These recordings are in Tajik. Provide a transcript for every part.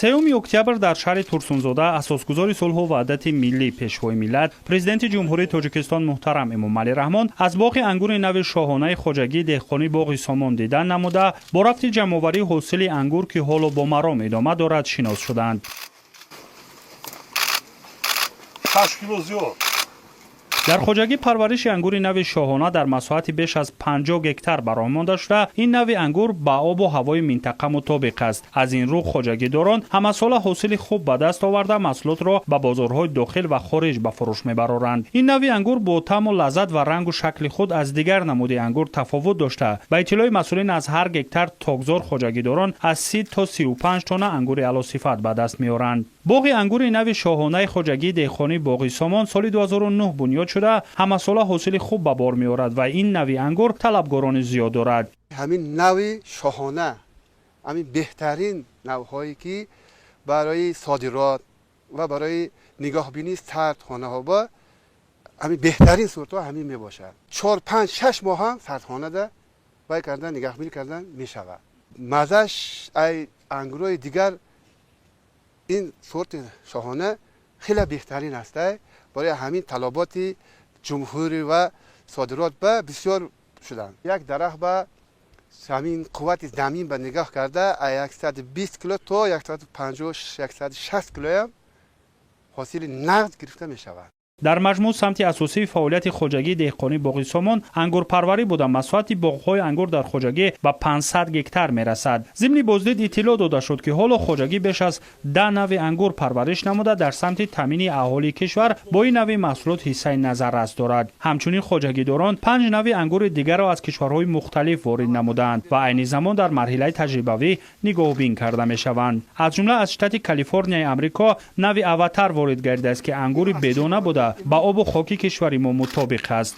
3 октябр дар шаҳри Турсунзода асосгузори сулҳу ваҳдати миллӣ, Пешвои миллат, Президенти Ҷумҳурии Тоҷикистон муҳтарам Эмомалӣ Раҳмон аз боғи ангури нави шоҳонаи хоҷагии деҳқонӣ «Боғи Сомон» дидан намуда, бо рафти ҷамъоварии ҳосили ангур, ки ҳоло бо маром идома дорад, шинос шуданд. 6 кило зиёд. Дар хоҷагӣ парвариши ангури нави шоҳона дар масоҳати беш аз 50 гектар ба роҳ монда шуда, ин нави ангур ба обу ҳавои минтақа мутобиқ аст. Аз ин рӯ хоҷагидорон ҳамасола ҳосили хуб ба даст оварда, маҳсулотро ба бозорҳои дохил ва хориҷ ба фурӯш мебароранд. Ин нави ангур бо таъму лаззат ва рангу шакли худ аз дигар намуди ангур тафовут дошта, ба иттилои масъулин, аз ҳар гектар токзор хоҷагидорон аз 30 то 35 тонна ангури аълосифат ба даст меоранд. Боғи ангури нави шоҳонаи хоҷагии деҳқонии «Боғи Сомон» соли 2009 бунёд шуда, ҳамасола ҳосили хуб ба бор меорад ва ин нави ангур талабгорони зиёд дорад. Ҳамин нави шоҳона, ҳамин беҳтарин навъҳое, ки барои содирот ва барои нигоҳбинии сардхонаҳо ба ҳамин беҳтарин сортҳо ҳамин мебошад. 4, 5, 6 моҳ ҳам сардхонада вай кардан, нигаҳбинӣ кардан мешавад. Маззаш ай ангурҳои дигар ин сорти шоҳона хеле беҳтарин аст. Барои ҳамин талаботи ҷумҳурӣ ва содирот ба бисёр шуданд. Як дарахт ба ҳамин қуввати замин ба нигоҳ карда, 120 кило то 150, 160 килоям ҳосили нағз гирифта мешавад. Дар маҷмӯъ, самти асосии фаъолияти хоҷагии деҳқонии «Боғи Сомон» ангурпарварӣ буда, масоҳати боғҳои ангур дар хоҷагӣ ба 500 гектар мерасад. Зимни боздид иттилоъ дода шуд, ки ҳоло хоҷагӣ беш аз 10 нави ангур парвариш намуда, дар самти таъмини аҳолии кишвар бо ин нави маҳсулот ҳиссаи назаррас дорад. Ҳамчунин хоҷагидорон панҷ нави ангури дигарро аз кишварҳои мухталиф ворид намудаанд ва айни замон дар марҳилаи таҷрибавӣ нигоҳубин карда мешаванд. Аз ҷумла аз штати Калифорнияи Амрико нави «Аватар» ворид гардидааст, ки ангури бедона буда, ба обу хоки кишвари мо мутобиқ аст.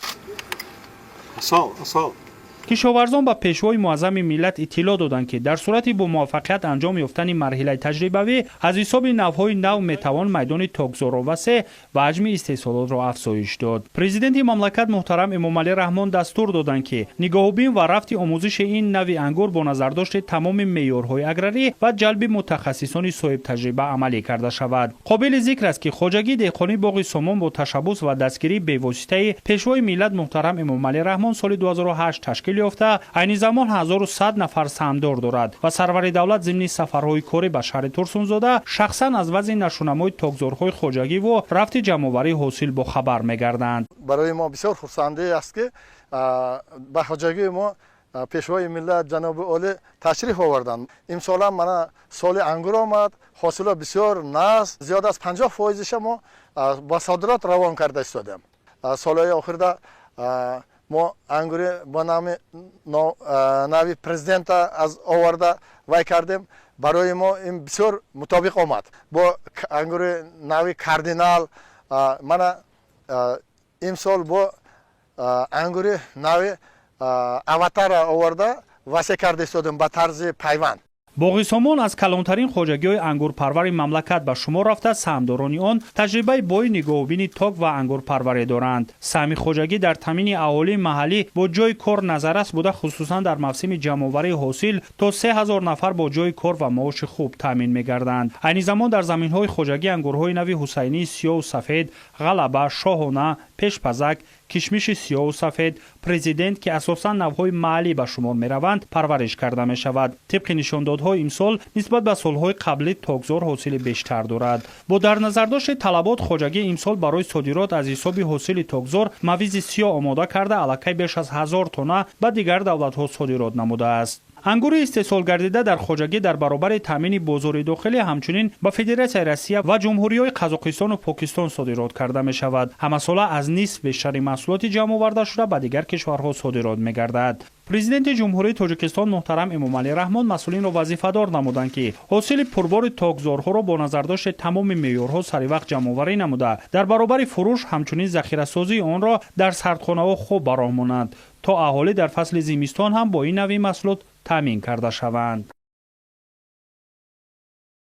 Асал, асал. Кишоварзон ба Пешвои муаззами миллат иттилоъ доданд, ки дар сурати бо муваффақият анҷом ёфтани марҳилаи таҷрибавӣ аз ҳисоби навъҳои нав метавон майдони токзорро васеъ ва ҳаҷми истеҳсолотро афзоиш дод. Президенти мамлакат муҳтарам Эмомалӣ Раҳмон дастур доданд, ки нигоҳубин ва рафти омӯзиши ин нави ангур бо назардошти тамоми меъёрҳои аграрӣ ва ҷалби мутахассисони соҳибтаҷриба амалӣ карда шавад. Қобили зикр аст, ки хоҷагии деҳқонии «Боғи Сомон» бо ташаббус ва дастгирии бевоситаи Пешвои миллат муҳтарам Эмомалӣ Раҳмон соли 2008 ташкил ёфта, айни замон 1100 нафар саҳмдор дорад ва сарвари давлат зимни сафарҳои корӣ ба шаҳри Турсунзода шахсан аз вазъи нашунамои токзорҳои хоҷагиву рафти ҷамъоварии ҳосил бохабар мегарданд. Барои мо бисёр хурсандӣ аст, ки ба хоҷагии мо Пешвои миллат ҷаноби олӣ ташриф оварданд. Имсолам мана соли ангур омад, ҳосило бисёр нағз, зиёд аз 50 фоизиша мо ба содирот равон карда истодем. Солҳои охирда мо ангури бо нами нави Президента аз оварда вай кардем. Барои мо ин бисёр мутобиқ омад. Бо ангури нави «Кардинал», мана имсол бо ангури нави «Аватара» оварда васеъ карда истодем ба тарзи пайванд. Боғи Сомон аз калонтарин хоҷагиҳои ангурпарвари мамлакат ба шумор рафта, саҳмдорони он таҷрибаи бои нигоҳубини ток ва ангурпарварӣ доранд. Саҳми хоҷагӣ дар таъмини аҳолии маҳаллӣ бо ҷойи кор назаррас буда, хусусан дар мавсими ҷамъоварии ҳосил то 3000 нафар бо ҷойи кор ва маоши хуб таъмин мегарданд. Айни замон дар заминҳои хоҷагӣ ангурҳои нави ҳусайнии сиёҳу сафед, Ғалаба, Шоҳона, Пешпазак, кишмиши сиёҳу сафед, Президент, ки асосан навъҳои маҳаллӣ ба шумор мераванд, парвариш карда мешавад. Тибқи нишондодҳо, имсол нисбат ба солҳои қаблӣ токзор ҳосили бештар дорад. Бо дар назардошти талабот, хоҷагӣ имсол барои содирот аз ҳисоби ҳосили токзор мавизи сиёҳ омода карда, аллакай беш аз 1000 тонна ба дигар давлатҳо содирот намудааст. Ангури истеҳсолгардида дар хоҷагӣ дар баробари таъмини бозори дохилӣ ҳамчунин ба Федератсияи Россия ва ҷумҳуриҳои Қазоқистону Покистон содирот карда мешавад. Ҳамасола аз нисф бештари маҳсулоти ҷамъовардашуда ба дигар кишварҳо содирот мегардад. Президенти Ҷумҳурии Тоҷикистон муҳтарам Эмомалӣ Раҳмон масъулинро вазифадор намуданд, ки ҳосили пурбори токзорҳоро бо назардошти тамоми меъёрҳо саривақт ҷамъоварӣ намуда, дар баробари фурӯш ҳамчунин захирасозии онро дар сардхонаҳо хуб ба роҳ монанд, то аҳолӣ дар фасли зимистон ҳам бо ин нави маҳсулот таъмин карда шаванд.